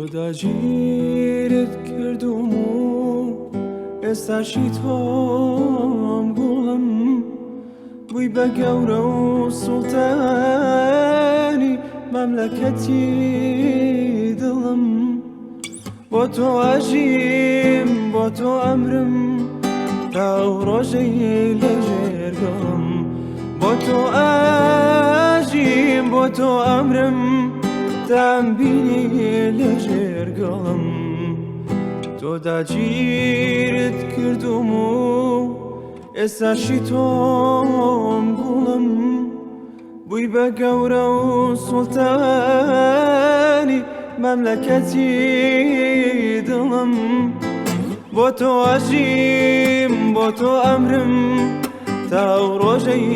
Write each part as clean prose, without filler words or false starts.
تۆ داگیرت کردوم و ئێستاشی تۆم گوڵم، بووی بە گەورە و سوڵتانی مەملەکەتی دڵم. بۆ تۆ ئەژیم، بۆ تۆ ئەمرم، تا ئەو ڕۆژەی لەژێر گڵم. بۆ تۆ ئەژیم، بۆ تۆ ئەمرم، تام بینی لەژێر گڵم. تۆ داگیرت کردوم و ئێستاشی تۆم گوڵم، بووی بە گەورە و سوڵتانی مەملەکەتی دڵم. بۆ تۆ ئەژیم، بۆ تۆ ئەمرم، تا ئەو ڕۆژەی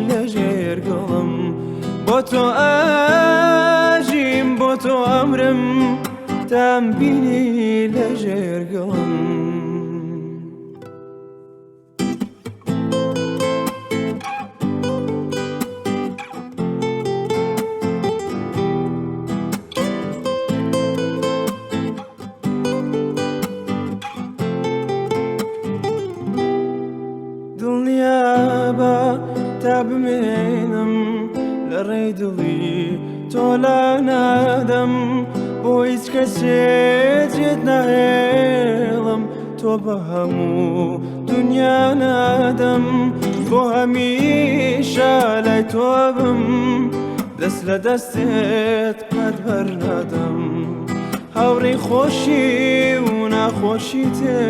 لەژێر گڵم. بۆ تۆ ئەژیم، بۆ تۆ ئەمرم، تام بینی لەژێر گڵم. دڵنیابە تا بمێنم لە ڕێی دڵی تۆ لا نادەم، بۆ هیچ کەسێ جێت ناهێڵم، تۆ بە هەموو دنیا نادەم. بۆ هەمیشە لای تۆ بم، دەست لە دەستت قەت بەرنادەم. هاوڕێی خۆشی و ناخۆشی تێ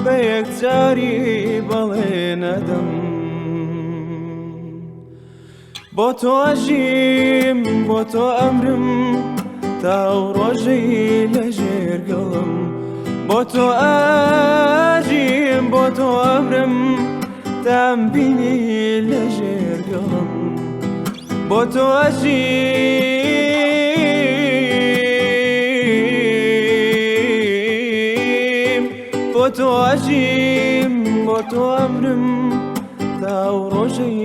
بە یەکجاری بەڵێ نەدەم. بۆ تۆ ئەژیم، بۆ تۆ ئەمرم، تا ئەو ڕۆژەی لەژێر گڵم. بۆ تۆ ئەژیم، بۆ تۆ ئەمرم، تام بینی لەژێر گڵم. بۆ تۆ ئەژیم، بۆ تۆ ئەژیم، بۆ تۆ ئەمرم، تا ئەو ڕۆژەی